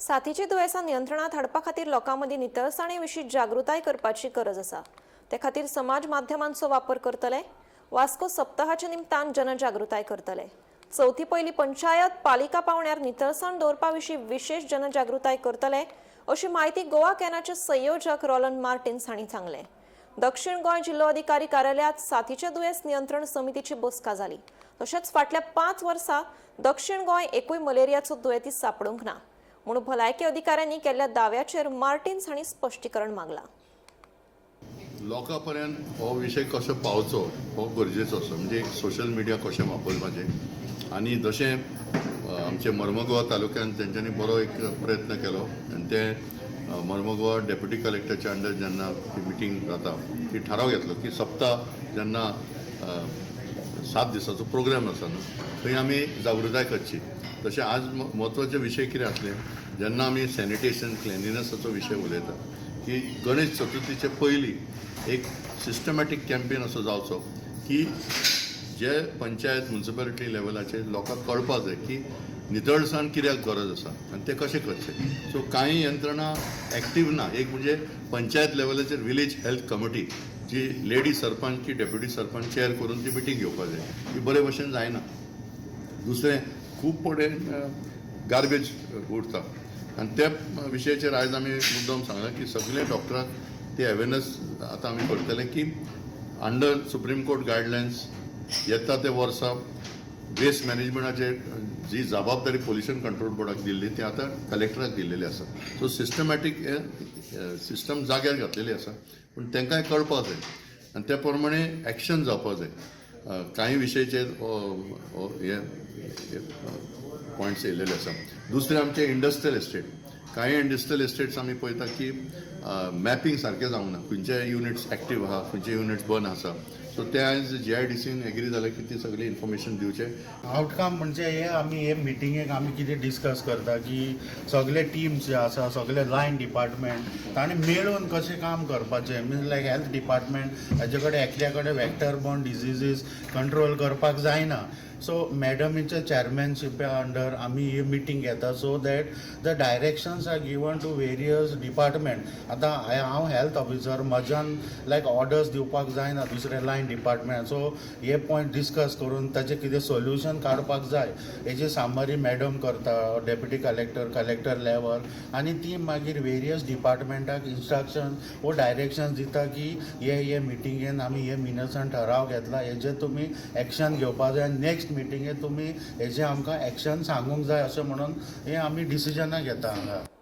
साथीची दुयेंसां नियंत्रणात हाडपा खातीर लोकां मदीं नितळसाणे विशीं जागृताय करपाची गरज आसा. ते खातीर समाज माध्यमांचो वापर करतले. वास्को सप्तहाच्या निमतान जनजागृताय करतले. चवथी पयली पंचायत, पालिका पावंड्यार नितळसाण दवरपा विशीं विशेश जनजागृताय करतले, अशी म्हायती गोवा कॅनाचे संयोजक रोलन मार्टिन्स हांणी सांगलें. दक्षिण गोंय जिल्लोधिकारी कार्यालयात साथीचे दुयेंस नियंत्रण समितीची बसका जाली. तशेंच फाटल्या 5 वर्सां दक्षिण गोंय एकूय मलेरियाचो दुयेंती सापडूंक ना म्हूण भलायकी अधिकाऱ्यांनी केल्ल्या दाव्याचेर मार्टिन्स हांणी स्पश्टीकरण मागलां. लोकां पर्यंत हो विशय कसो पावचो हो गरजेचो आसा. म्हणजे एक सोशल मिडिया कशें वापरपाचें आनी जशें आमचे मर्मगोवा तालुक्यान तेंच्यांनी बरो एक प्रयत्न केलो आनी ते मर्मगोवा डेप्युटी कलेक्टरच्या अंडर जेन्ना ती मिटींग जाता, ती थाराव घेतलो की सप्ताह जेन्ना 7 दिसाचो प्रोग्राम आसा न्हू, थंय आमी जागृताय करची. तशें आज म्हत्वाचे विशय कितें आसले, जेन्ना आमी सॅनिटेशन, क्लिनलिनसाचो विशय उलयता की गणेश चतुर्थीचे पयलीं एक सिस्टमॅटीक कॅम्पेन असो जावचो की जे पंचायत, म्युन्सिपालिटी लेवलाचेर लोकांक कळपा जाय की नितळसाण कित्याक गरज आसा आनी ते कशें करचें. सो कांय यंत्रणा एक्टीव ना. एक म्हणजे पंचायत लेवलाचेर विलेज हेल्थ कमिटी जी लेडी सरपंच की डेप्युटी सरपंच चेअर करून ती मिटींग घेवपा जाय, ती बरे भशेन जायना. दुसरें, खूब कडेन गार्बेज उरता आनी त्या विशयाचेर आयज आमी मुद्दम सांगलां की सगळे डॉक्टरांक ती अवेरनस आतां आमी करतले की अंडर सुप्रीम कोर्ट गायडलायन्स येता ते वर्सा वेस्ट मॅनेजमेंटाचेर जी जबाबदारी पोल्युशन कंट्रोल बोर्डाक दिल्ली, ती आतां कलेक्टराक दिल्लेली आसा. सो सिस्टमॅटीक सिस्टम जाग्यार घातलेली आसा, पूण तांकांय कळपाक जाय आनी त्या प्रमाणे एक्शन जावपाक जाय. कांय विशयाचेर हे पॉयंट्स येयलेले आसा. दुसरें, आमचे इंडस्ट्रियल एस्टेट. कांय इंडस्ट्रियल एस्टेट्स आमी पळयता की मॅपिंग सारकें जावंक ना, खंयचे युनिट्स एक्टीव आहा, खंयचे युनिट्स बंद आसा. सो ते आयज जीआयडीसीन एग्री जालें की ती सगळी इन्फॉर्मेशन दिवचें. आउटकम म्हणजे हे आमी हे मिटिंगेक आमी कितें डिस्कस करता की सगळे टिम्स जे आसा, सगळे लायन डिपार्टमेंट, ताणें मेळून कशें काम करपाचें. मिन्स लायक हेल्थ डिपार्टमेंट हाजे कडेन, एकल्या कडेन वेक्टर बॉर्न डिजिजीस कंट्रोल करपाक जायना. सो मॅडमीच्या चॅरमॅनशिपा अंडर आमी ही मिटींग घेता so that the directions are given to various department. आतां हांव हेल्थ ऑफिसर, म्हज्यान लायक ऑर्डर्स दिवपाक जायना दुसरे लायन डिपार्टमेंट. सो हे पॉयंट डिस्कस करून ताचें कितें सोल्युशन काडपाक जाय. हेजी सामरी मॅडम करता, डेप्युटी कलेक्टर, कलेक्टर लेवल, आनी ती मागीर वेरियस डिपार्टमेंटाक इन्स्ट्रक्शन वो डायरेक्शन दिता की हे हे मिटिंगेन आमी हे मिनट्सान ठराव घेतला, हेजेर तुमी एक्शन घेवपा जाय आनी नेक्स्ट मिटिंगेन तुमी हेजें आमकां एक्शन सांगूंक जाय, अशें म्हणून हे आमी डिसिजनां घेता हांगा.